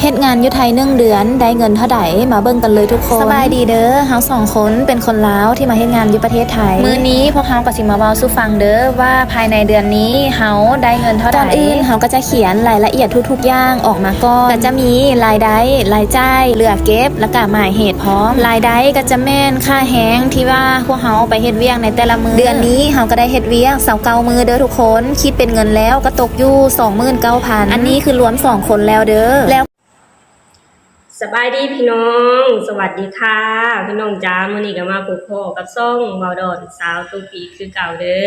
ເຮັດງານຢູ່ໄທໜຶ່ງເດືອນໄດ້ເງິນເທົ່າໃດ? ມາເບິ່ງກັນເລີຍທຸກຄົນ. ສະບາຍດີເດີ, ເຮົາສອງຄົນເປັນຄົນລາວທີ່ມາເຮັດງານຢູ່ປະເທດໄທ. ມື້ນີ້ພວກເຮົາກໍຊິມາເວົ້າສູ່ຟັງເດີວ່າພາຍໃນເດືອນນີ້ເຮົາໄດ້ເງິນເທົ່າໃດ. ກ່ອນອື່ນເຮົາກໍຈະຂຽນລາຍລະອຽດທຸກໆຢ່າງອອກມາກ່ອນ. ກໍຈະມີລາຍໄດ້, ລາຍຈ່າຍ, ເຫຼືອເກັບ ແລ້ວກໍໝາຍເຫດພ້ອມ. ລາຍໄດ້ກໍຈະແມ່ນຄ່າແຮງທີ່ວ່າພວກເຮົາໄປເຮັດວຽກໃນແຕ່ລະມື້. ເດືອນນີ້ເຮົາກໍໄດ້ເຮັດວຽກຊາວເກົ້າມື້ເດີທຸກຄົນ, ຄິດເປັນເງິນແລ້ວກໍຕົກຢູ່ສອງໝື່ນເກົ້າພັນ. ອັນນີ້ຄືລວມສອງຄົນແລ້ວເດີ. ແລ້ວ ສະບາຍດີພີ່ນ້ອງ, ສະຫວັດດີຄ່ະພີ່ນ້ອງຈ້າ. ມື້ນີ້ກໍມາພົບພໍ້ກັບຊ່ອງເວົ້າດອນສາວຕຸກປີກຄືເກົ່າເດີ.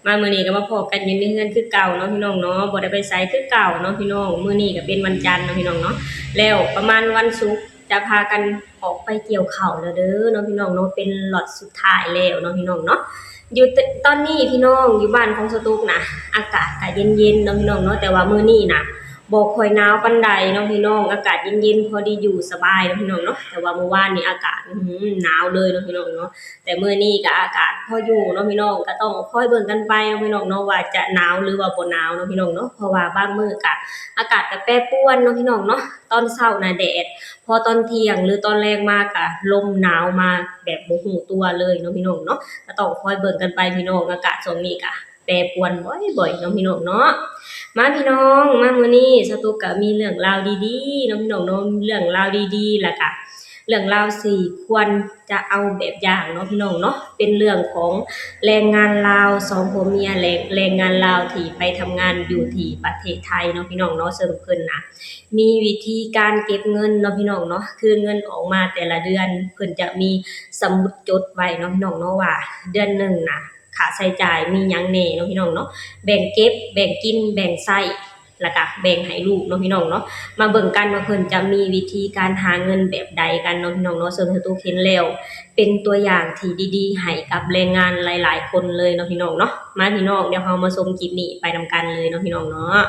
ມາມື້ນີ້ກໍມາພໍ້ກັນຢູ່ໃນເຮືອນຄືເກົ່າເນາະພີ່ນ້ອງເນາະ, ບໍ່ໄດ້ໄປໃສຄືເກົ່າເນາະພີ່ນ້ອງ. ມື້ນີ້ກໍເປັນວັນຈັນເນາະພີ່ນ້ອງເນາະ, ແລ້ວປະມານວັນສຸກຈະພາກັນອອກໄປກ່ຽວເຂົ້າແລ້ວເດີເນາະພີ່ນ້ອງເນາະ, ເປັນລັອດສຸດທ້າຍແລ້ວເນາະພີ່ນ້ອງເນາະ. ຢູ່ຕ- ຕອນນີ້ພີ່ນ້ອງ ຢູ່ບ້ານຂອງສາວຕຸກນະ ອາກາດກະເຢັນໆເນາະພີ່ນ້ອງເນາະ, ແຕ່ວ່າມື້ນີ້ນະ ບໍ່ຄ່ອຍໜາວປານໃດເນາະພີ່ນ້ອງ, ອາກາດເຢັນໆ ພໍດີຢູ່ສະບາຍເນາະພີ່ນ້ອງເນາະ. ແຕ່ວ່າມື້ວານນີ້ອາກາດ ອື ໜາວເລີຍເນາະພີ່ນ້ອງເນາະ, ແຕ່ມື້ນີ້ກໍອາກາດພໍຢູ່ເນາະພີ່ນ້ອງ. ກໍຕ້ອງຄອຍເບິ່ງກັນໄປເນາະພີ່ນ້ອງເນາະ ວ່າຈະໜາວ ຫຼືວ່າບໍ່ໜາວເນາະພີ່ນ້ອງເນາະ, ເພາະວ່າບາງມື້ກໍອາກາດກໍແປປວນເນາະພີ່ນ້ອງເນາະ. ຕອນເຊົ້ານະແດດ, ພໍຕອນທ່ຽງ ຫຼື ຕອນແລງມາກໍລົມໜາວມາແບບບໍ່ຮູ້ຕົວເລີຍເນາະພີ່ນ້ອງເນາະ. ກໍຕ້ອງຄອຍເບິ່ງກັນໄປພີ່ນ້ອງ, ອາກາດຊ່ວງນີ້ກໍ ແປປວນບ່ອຍໆເນາະພີ່ນ້ອງເນາະ. ມາພີ່ນ້ອງ ມາມື້ນີ້ສາວຕຸກກໍມີເລື່ອງລາວດີໆເນາະພີ່ນ້ອງເນາະ, ເລື່ອງລາວດີໆ ແລ້ວກະເລື່ອງລາວທີ່ຄວນຈະເອົາແບບຢ່າງເນາະພີ່ນ້ອງເນາະ. ເປັນເລື່ອງຂອງແຮງງານລາວສອງຜົວເມຍ ແລະ ແຮງງານລາວທີ່ໄປທຳງານຢູ່ທີ່ປະເທດໄທເນາະພີ່ນ້ອງເນາະ, ເຊິ່ງເພິ່ນນະມີວິທີການເກັບເງິນເນາະພີ່ນ້ອງເນາະ. ຄືເງິນອອກມາແຕ່ລະເດືອນ ເພິ່ນຈະມີສະໝຸດຈົດໄວ້ເນາະພີ່ນ້ອງເນາະ ວ່າເດືອນໜຶ່ງນະ ຄ່າໃຊ້ຈ່າຍມີຫຍັງແດ່ເນາະພີ່ນ້ອງເນາະ, ແບ່ງເກັບ ແບ່ງກິນ ແບ່ງໃຊ້ ແລ້ວກະແບ່ງໃຫ້ລູກເນາະພີ່ນ້ອງເນາະ. ມາເບິ່ງກັນວ່າເພິ່ນຈະມີວິທີການຫາເງິນແບບໃດກັນເນາະພີ່ນ້ອງເນາະ, ເຊິ່ງສາວຕຸກເຫັນແລ້ວເປັນຕົວຢ່າງທີ່ດີໆໃຫ້ກັບແຮງງານຫຼາຍໆຄົນເລີຍເນາະພີ່ນ້ອງເນາະ. ມາພີ່ນ້ອງ ດຽວເຮົາມາຊົມຄລິບນີ້ໄປນຳກັນເລີຍເນາະພີ່ນ້ອງເນາະ.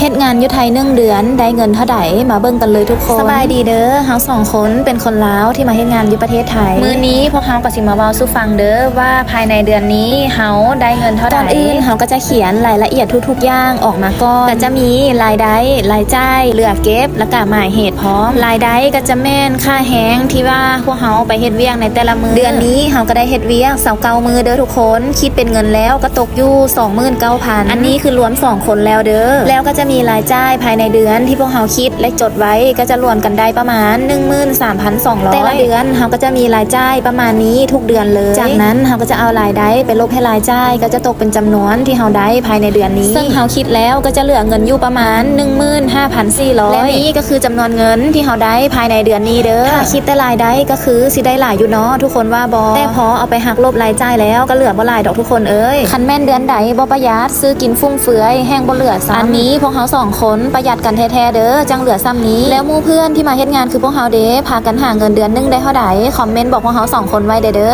ເຮັດງານຢູ່ໄທໜຶ່ງເດືອນໄດ້ເງິນເທົ່າໃດ? ມາເບິ່ງກັນເລີຍທຸກຄົນ. ສະບາຍດີເດີ, ເຮົາສອງຄົນເປັນຄົນລາວທີ່ມາເຮັດງານຢູ່ປະເທດໄທ. ມື້ນີ້ພວກເຮົາກໍຊິມາເວົ້າສູ່ຟັງເດີວ່າພາຍໃນເດືອນນີ້ເຮົາໄດ້ເງິນເທົ່າໃດ. ກ່ອນອື່ນເຮົາກໍຈະຂຽນລາຍລະອຽດທຸກໆຢ່າງອອກມາກ່ອນ. ກໍຈະມີລາຍໄດ້, ລາຍຈ່າຍ, ເຫຼືອເກັບ ແລ້ວກໍໝາຍເຫດພ້ອມ. ລາຍໄດ້ກໍຈະແມ່ນຄ່າແຮງທີ່ວ່າພວກເຮົາໄປເຮັດວຽກໃນແຕ່ລະມື້. ເດືອນນີ້ເຮົາກໍໄດ້ເຮັດວຽກຊາວເກົ້າມື້ເດີທຸກຄົນ, ຄິດເປັນເງິນແລ້ວກໍຕົກ ຢູ່ສອງໝື່ນເກົ້າພັນ. ອັນນີ້ຄືລວມສອງຄົນແລ້ວເດີ. ແລ້ວກໍຈະມີລາຍຈ່າຍພາຍໃນເດືອນທີ່ພວກເຮົາຄິດ ແລະ ຈົດໄວ້ ກໍຈະລວມກັນໄດ້ປະມານໜຶ່ງໝື່ນສາມພັນສອງຮ້ອຍ. ແຕ່ລະເດືອນເຮົາກໍຈະມີລາຍຈ່າຍປະມານນີ້ທຸກເດືອນເລີຍ. ຈາກນັ້ນເຮົາກໍຈະເອົາລາຍໄດ້ໄປລົບໃຫ້ລາຍຈ່າຍ ກໍຈະຕົກເປັນຈຳນວນທີ່ເຮົາໄດ້ພາຍໃນເດືອນນີ້. ເຊິ່ງເຮົາຄິດແລ້ວກໍຈະເຫຼືອເງິນຢູ່ປະມານໜຶ່ງໝື່ນຫ້າພັນສີ່ຮ້ອຍ. ແລະ ນີ້ກໍຄືຈຳນວນເງິນທີ່ເຮົາໄດ້ພາຍໃນເດືອນນີ້ເດີ. ຖ້າຄິດແຕ່ລາຍໄດ້ກໍຄືຊິໄດ້ຫຼາຍຢູ່ເນາະ ທຸກຄົນວ່າບໍ່? ແຕ່ພໍເອົາໄປຫັກລົບລາຍຈ່າຍແລ້ວ ກໍເຫຼືອບໍ່ຫຼາຍດອກທຸກຄົນເອີຍ. ຄັນແມ່ນເດືອນໃດບໍ່ປະຢັດ, ຊື້ກິນຟຸ່ມເຟືອຍ, ແຮ່ງບໍ່ເຫຼືອຊ້ຳ. ອັນນີ້ພວກເຮົາສອງຄົນປະຢັດກັນແທ້ໆເດີ, ຈັ່ງເຫຼືອສ່ຳນີ້. ແລ້ວໝູ່ເພື່ອນທີ່ມາເຮັດງານຄືພວກເຮົາເດ, ພາກັນຫາເງິນເດືອນໜຶ່ງໄດ້ເທົ່າໃດ? ຄອມເມັນບອກພວກເຮົາສອງຄົນໄວ້ແດ່ເດີ.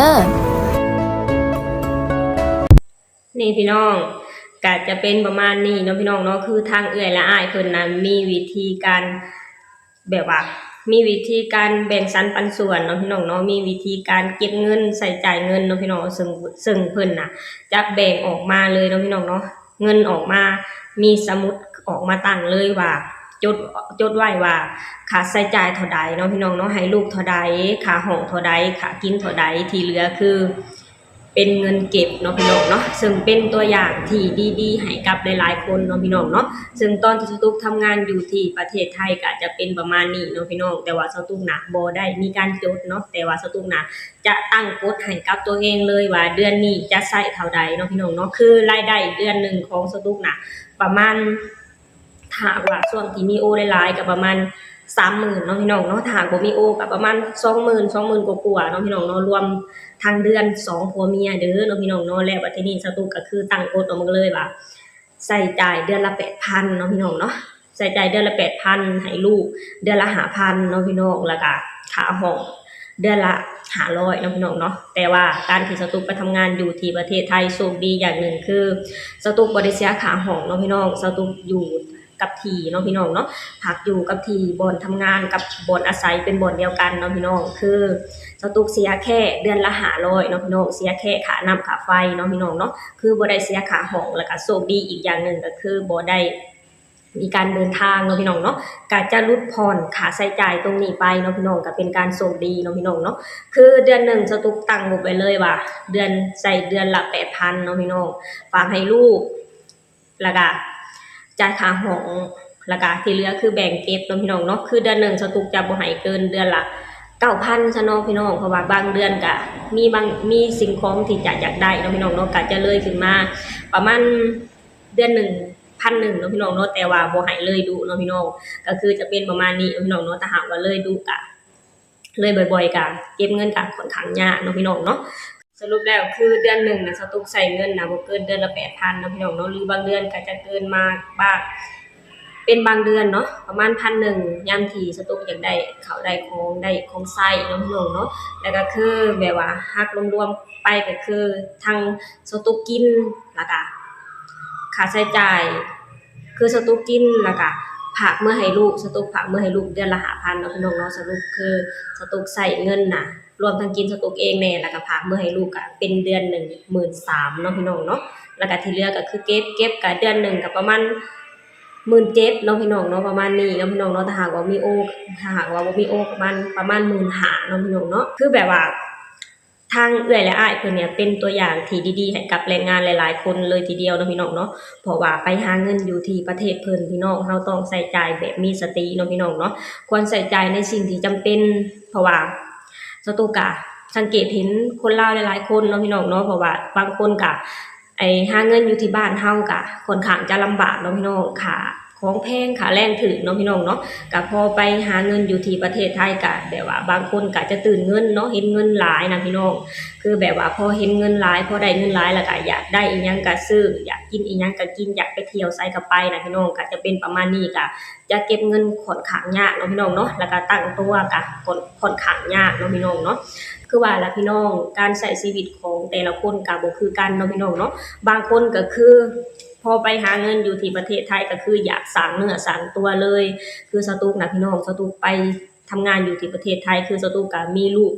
ນີ້ພີ່ນ້ອງ, ກະຈະເປັນປະມານນີ້ເນາະພີ່ນ້ອງເນາະ, ຄືທາງເອື້ອຍ ແລະ ອ້າຍເພິ່ນນະ ມີວິທີການ ແບບວ່າມີວິທີການແບ່ງສັນປັນສ່ວນເນາະພີ່ນ້ອງເນາະ, ມີວິທີການເກັບເງິນ ໃຊ້ຈ່າຍເງິນເນາະພີ່ນ້ອງ, ເຊິ່ງ ເຊິ່ງເພິ່ນນະຈະແບ່ງອອກມາເລີຍເນາະພີ່ນ້ອງເນາະ. ເງິນອອກມາ ມີສະໝຸດອອກມາຕັ້ງເລີຍວ່າ ຈົດ ຈົດໄວ້ວ່າຄ່າໃຊ້ຈ່າຍເທົ່າໃດເນາະພີ່ນ້ອງເນາະ, ໃຫ້ລູກເທົ່າໃດ, ຄ່າຫ້ອງເທົ່າໃດ, ຄ່າກິນເທົ່າໃດ, ທີ່ເຫຼືອຄື ເປັນເງິນເກັບເນາະພີ່ນ້ອງເນາະ, ເຊິ່ງເປັນຕົວຢ່າງທີ່ດີໆໃຫ້ກັບຫຼາຍໆຄົນເນາະພີ່ນ້ອງເນາະ. ເຊິ່ງຕອນທີ່ສາວຕຸກທຳງານຢູ່ທີ່ປະເທດໄທກໍຈະເປັນປະມານນີ້ເນາະພີ່ນ້ອງ, ແຕ່ວ່າສາວຕຸກນະບໍ່ໄດ້ມີການຈົດເນາະ, ແຕ່ວ່າສາວຕຸກນະຈະຕັ້ງກົດໃຫ້ກັບຕົວເອງເລີຍວ່າເດືອນນີ້ຈະໃຊ້ເທົ່າໃດເນາະພີ່ນ້ອງເນາະ. ຄືລາຍໄດ້ເດືອນໜຶ່ງຂອງສາວຕຸກນະປະມານ ຖ້າຫາກວ່າຊ່ວງທີ່ມີໂອຫຼາຍໆກໍປະມານສາມໝື່ນເນາະພີ່ນ້ອງເນາະ, ຖ້າຫາກບໍ່ມີໂອກໍປະມານສອງໝື່ນ ສອງໝື່ນກວ່າໆເນາະພີ່ນ້ອງເນາະ, ລວມທັງເດືອນສອງຜົວເມຍເດີເນາະພີ່ນ້ອງເນາະ. ແລ້ວບັດທີນີ້ສາວຕຸກກໍຄືຕັ້ງກົດອອກມາເລີຍວ່າ ໃຊ້ຈ່າຍເດືອນລະແປດພັນເນາະພີ່ນ້ອງເນາະ, ໃຊ້ຈ່າຍເດືອນລະແປດພັນ ໃຫ້ລູກເດືອນລະຫ້າພັນເນາະພີ່ນ້ອງ, ແລ້ວກໍຄ່າຫ້ອງເດືອນລະຫ້າຮ້ອຍເນາະພີ່ນ້ອງເນາະ. ແຕ່ວ່າການທີ່ສາວຕຸກໄປທຳງານຢູ່ທີ່ປະເທດໄທ ໂຊກດີຢ່າງໜຶ່ງຄື ສາວຕຸກບໍ່ໄດ້ເສຍຄ່າຫ້ອງເນາະພີ່ນ້ອງ, ສາວຕຸກຢູ່ ກັບທີ່ເນາະພີ່ນ້ອງເນາະ, ພັກຢູ່ກັບທີ່ ບ່ອນທຳງານກັບບ່ອນອາໄສເປັນບ່ອນດຽວກັນເນາະພີ່ນ້ອງ. ຄືສາວຕຸກເສຍແຄ່ເດືອນລະຫ້າຮ້ອຍເນາະພີ່ນ້ອງ, ເສຍແຄ່ຄ່ານ້ຳຄ່າໄຟເນາະພີ່ນ້ອງເນາະ, ຄືບໍ່ໄດ້ເສຍຄ່າຫ້ອງ. ແລ້ວກະໂຊກດີອີກຢ່າງໜຶ່ງກໍຄືບໍ່ໄດ້ ມີການເດີນທາງເນາະພີ່ນ້ອງເນາະ ກະຈະຫຼຸດຜ່ອນຄ່າໃຊ້ຈ່າຍຕົງນີ້ໄປເນາະພີ່ນ້ອງ ກະເປັນການໂຊກດີເນາະພີ່ນ້ອງເນາະ. ຄືເດືອນໜຶ່ງສະຕຸກຕັ້ງງົບໄວ້ເລີຍວ່າ ເດືອນ ໃຊ້ເດືອນລະແປດພັນເນາະພີ່ນ້ອງ ຝາກໃຫ້ລູກ ລະກະຈ່າຍຄ່າຫ້ອງ ລະກະທີ່ເຫຼືອຄືແບ່ງເກັບເນາະພີ່ນ້ອງເນາະ. ຄືເດືອນໜຶ່ງສະຕຸກຈະບໍ່ໃຫ້ເກີນເດືອນລະເກົ້າພັນຊະເນາະພີ່ນ້ອງ ເພາະວ່າບາງເດືອນກະມີບາງ ມີສິ່ງຂອງທີ່ຈະຢາກໄດ້ເນາະພີ່ນ້ອງເນາະ ກະຈະເລີຍຂຶ້ນມາປະມານເດືອນໜຶ່ງພັນໜຶ່ງເນາະພີ່ນ້ອງເນາະ ແຕ່ວ່າບໍ່ໃຫ້ເລີຍດຸເນາະພີ່ນ້ອງ ກະຄືຈະເປັນປະມານນີ້ເນາະພີ່ນ້ອງເນາະ. ຖ້າຫາກວ່າເລີຍດຸກະ ເລີຍບ່ອຍໆ ກະເກັບເງິນກະຂ້ອນຂ້າງຍາກເນາະພີ່ນ້ອງເນາະ. ສະຫຼຸບແລ້ວຄືເດືອນໜຶ່ງນະ ສະຕຸກໃຊ້ເງິນນະບໍ່ເກີນເດືອນລະແປດພັນເນາະພີ່ນ້ອງເນາະ ຫຼືບາງເດືອນກະຈະເກີນມາບາງ ເປັນບາງເດືອນເນາະ ປະມານພັນໜຶ່ງ ຍາມທີ່ສະຕຸກຢາກໄດ້ເຂົ້າໄດ້ຂອງ ໄດ້ຂອງໃຊ້ເນາະພີ່ນ້ອງເນາະ. ແລ້ວກະຄືແບບວ່າຫັກລວມໆ ໄປກະຄືທັງສະຕຸກກິນ ລະກະຄ່າໃຊ້ຈ່າຍ ຄືສະຕຸກກິນ ລະກະຝາກເມືອໃຫ້ລູກ ສະຕຸກຝາກເມືອໃຫ້ລູກເດືອນລະຫ້າພັນເນາະພີ່ນ້ອງເນາະ. ສະຫຼຸບຄືສະຕຸກໃຊ້ເງິນນະ ລວມທັງກິນສະຕຸກເອງແດ່ ລະກະຝາກເມືອໃຫ້ລູກກະເປັນເດືອນໜຶ່ງໝື່ນສາມເນາະພີ່ນ້ອງເນາະ. ລະກະທີ່ເຫຼືອກະຄືເກັບ ເກັບກະເດືອນໜຶ່ງກະປະມານໝື່ນເຈັດເນາະພີ່ນ້ອງເນາະ ປະມານນີ້ເນາະພີ່ນ້ອງເນາະ. ຖ້າຫາກວ່າມີໂອ ຖ້າຫາກວ່າບໍ່ມີໂອກະປະມານ ປະມານໝື່ນຫ້າເນາະພີ່ນ້ອງເນາະ. ຄືແບບວ່າ ທາງເອື້ອຍ ແລະ ອ້າຍເພິ່ນເນຍເປັນຕົວຢ່າງທີ່ດີໆ ໃຫ້ກັບແຮງງານຫຼາຍໆຄົນເລີຍທີດຽວເນາະພີ່ນ້ອງເນາະ ເພາະວ່າໄປຫາເງິນຢູ່ທີ່ປະເທດເພິ່ນ ພີ່ນ້ອງ ເຮົາຕ້ອງໃຊ້ຈ່າຍແບບມີສະຕິເນາະພີ່ນ້ອງເນາະ ຄວນໃຊ້ຈ່າຍໃນສິ່ງທີ່ຈຳເປັນ ເພາະວ່າສະຕຸກກະສັງເກດເຫັນຄົນລາວຫຼາຍໆຄົນເນາະພີ່ນ້ອງເນາະ ເພາະວ່າບາງຄົນກະ ໄອ້ຫາເງິນຢູ່ທີ່ບ້ານເຮົາກະຂ້ອນຂ້າງຈະລຳບາກເນາະພີ່ນ້ອງ ຄ່າຂອງແພງ ຄ່າແຮງຖືກເນາະພີ່ນ້ອງເນາະ. ກະພໍໄປຫາເງິນຢູ່ທີ່ປະເທດໄທກະແບບວ່າບາງຄົນກະຈະຕື່ນເງິນເນາະ ເຫັນເງິນຫຼາຍນະພີ່ນ້ອງ ຄືແບບວ່າພໍເຫັນເງິນຫຼາຍ ພໍໄດ້ເງິນຫຼາຍ ລະກະຢາກໄດ້ອີ່ຫຍັງກະຊື້ ຢາກກິນອີ່ຫຍັງກະກິນ ຢາກໄປທ່ຽວໃສກະໄປນະພີ່ນ້ອງ ກະຈະເປັນປະມານນີ້ ກະຈະເກັບເງິນຂ້ອນຂ້າງຍາກເນາະພີ່ນ້ອງເນາະ ລະກະຕັ້ງຕົວກະຂ້ອນຂ້າງຍາກເນາະພີ່ນ້ອງເນາະ. ຄືວ່າລະພີ່ນ້ອງ ການໃຊ້ຊີວິດຂອງແຕ່ລະຄົນກະບໍ່ຄືກັນເນາະພີ່ນ້ອງເນາະ. ບາງຄົນກະຄື ພໍໄປຫາເງິນຢູ່ທີ່ປະເທດໄທກະຄືຢາກສ້າງເນື້ອສ້າງຕົວເລີຍ ຄືສະຕຸກນະພີ່ນ້ອງ ສະຕຸກໄປທຳງານຢູ່ທີ່ປະເທດໄທ ຄືສະຕຸກກະມີລູກ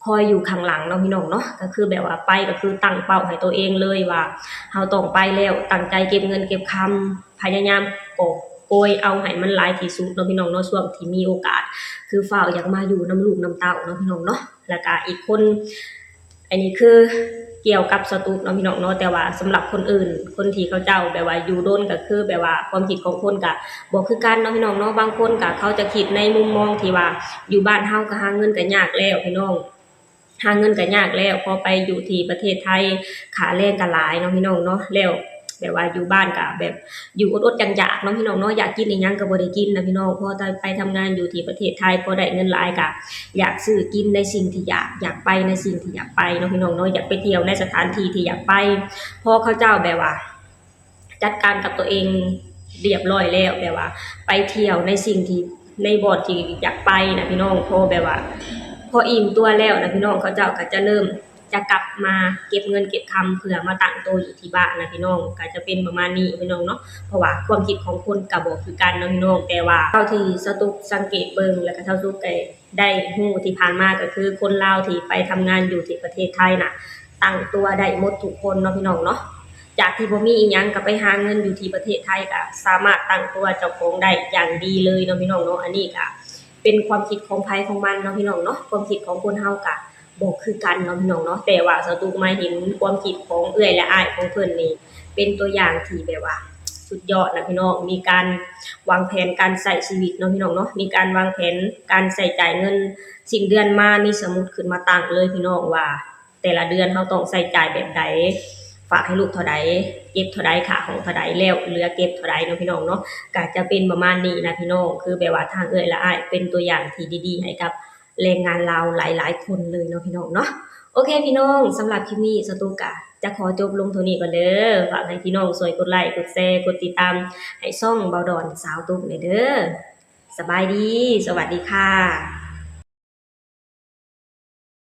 ຄອຍຢູ່ຂ້າງຫຼັງເນາະພີ່ນ້ອງເນາະ ກະຄືແບບວ່າໄປກະຄືຕັ້ງເປົ້າໃຫ້ໂຕເອງເລີຍວ່າ ເຮົາຕ້ອງໄປແລ້ວ ຕັ້ງໃຈເກັບເງິນເກັບຄຳ ພະຍາຍາມກອບໂກຍເອົາໃຫ້ມັນຫຼາຍທີ່ສຸດເນາະພີ່ນ້ອງເນາະ ຊ່ວງທີ່ມີໂອກາດ ຄືຟ້າວຢາກມາຢູ່ນຳລູກນຳເຕົ້າເນາະພີ່ນ້ອງເນາະ. ລະກະອີກຄົນ ອັນນີ້ຄືກ່ຽວກັບສະຕຸກເນາະພີ່ນ້ອງເນາະ ແຕ່ວ່າສຳລັບຄົນອື່ນ ຄົນທີ່ເຂົາເຈົ້າແບບວ່າຢູ່ດົນ ກະຄືແບບວ່າຄວາມຄິດຂອງຄົນກະບໍ່ຄືກັນເນາະພີ່ນ້ອງເນາະ. ບາງຄົນກະເຂົາຈະຄິດໃນມຸມມອງທີ່ວ່າ ຢູ່ບ້ານເຮົາກະຫາເງິນກະຍາກແລ້ວພີ່ນ້ອງ ຫາເງິນກະຍາກແລ້ວ ພໍໄປຢູ່ທີ່ປະເທດໄທ ຄ່າແຮງກະຫຼາຍເນາະພີ່ນ້ອງເນາະ ແລ້ວແບບວ່າຢູ່ບ້ານກະແບບຢູ່ອົດໆຢາກໆເນາະພີ່ນ້ອງເນາະ ຢາກກິນອີ່ຫຍັງກະບໍ່ໄດ້ກິນນະພີ່ນ້ອງ. ພໍໄປທຳງານຢູ່ທີ່ປະເທດໄທ ພໍໄດ້ເງິນຫຼາຍກະ ຢາກຊື້ກິນໃນສິ່ງທີ່ຢາກ ຢາກໄປໃນສິ່ງທີ່ຢາກໄປເນາະພີ່ນ້ອງເນາະ ຢາກໄປທ່ຽວໃນສະຖານທີ່ທີ່ຢາກໄປ ພໍເຂົາເຈົ້າແບບວ່າ ຈັດການກັບໂຕເອງຮຽບຮ້ອຍແລ້ວ ແບບວ່າໄປທ່ຽວໃນສິ່ງທີ່ ໃນບ່ອນທີ່ຢາກໄປນະພີ່ນ້ອງ ພໍແບບວ່າ ພໍອີ່ມຕົວແລ້ວນະພີ່ນ້ອງ ເຂົາເຈົ້າກະຈະເລີ່ມຈະກັບມາເກັບເງິນເກັບຄຳ ເພື່ອມາຕັ້ງໂຕຢູ່ທີ່ບ້ານນະພີ່ນ້ອງ ກະຈະເປັນປະມານນີ້ພີ່ນ້ອງເນາະ. ເພາະວ່າຄວາມຄິດຂອງຄົນກະບໍ່ຄືກັນເນາະພີ່ນ້ອງ ແຕ່ວ່າເທົ່າທີ່ສະຕຸກສັງເກດເບິ່ງ ລະກະເທົ່າສຸກໄດ້ ໄດ້ຮູ້ທີ່ຜ່ານມາກະຄືຄົນລາວທີ່ໄປທຳງານຢູ່ທີ່ປະເທດໄທນະ ຕັ້ງຕົວໄດ້ໝົດທຸກຄົນເນາະພີ່ນ້ອງເນາະ. ຈາກທີ່ບໍ່ມີອີ່ຫຍັງກະໄປຫາເງິນຢູ່ທີ່ປະເທດໄທກະສາມາດຕັ້ງຕົວເຈົ້າຂອງໄດ້ຢ່າງດີເລີຍເນາະພີ່ນ້ອງເນາະ. ອັນນີ້ກະເປັນຄວາມຄິດຂອງໃຜຂອງມັນເນາະພີ່ນ້ອງເນາະ ຄວາມຄິດຂອງຄົນເຮົາກະບໍ່ຄືກັນເນາະພີ່ນ້ອງເນາະ. ແຕ່ວ່າສາວຕຸກມາເຫັນຄວາມຄິດຂອງເອື້ອຍ ແລະ ອ້າຍຂອງເພິ່ນນີ້ ເປັນຕົວຢ່າງທີ່ແບບວ່າສຸດຍອດນະພີ່ນ້ອງ ມີການວາງແຜນການໃຊ້ຊີວິດເນາະພີ່ນ້ອງເນາະ ມີການວາງແຜນການໃຊ້ຈ່າຍເງິນ ສິ້ນເດືອນມາມີສະໝຸດຂຶ້ນມາຕັ້ງເລີຍພີ່ນ້ອງວ່າ ແຕ່ລະເດືອນເຮົາຕ້ອງໃຊ້ຈ່າຍແບບໃດ ຝາກໃຫ້ລູກເທົ່າໃດ ເກັບເທົ່າໃດ ຄ່າຫ້ອງເທົ່າໃດ ແລ້ວເຫຼືອເກັບເທົ່າໃດເນາະພີ່ນ້ອງເນາະ. ກະຈະເປັນປະມານນີ້ນະພີ່ນ້ອງ ຄືແບບວ່າທາງເອື້ອຍ ແລະ ອ້າຍເປັນຕົວຢ່າງທີ່ດີໆໃຫ້ກັບແຮງງານລາວຫຼາຍໆຄົນເລີຍເນາະພີ່ນ້ອງເນາະ. ໂອເຄພີ່ນ້ອງ ສຳລັບຄລິບນີ້ສາວຕຸກກະຈະຂໍຈົບລົງເທົ່ານີ້ກ່ອນເດີ ຝາກໃຫ້ພີ່ນ້ອງຊ່ວຍກົດໄລ ກົດແຊ ກົດຕິດຕາມໃຫ້ຊ່ອງເບົາດອນສາວຕຸກແດ່ເດີ. ສະບາຍດີ ສະຫວັດດີຄ່ະ.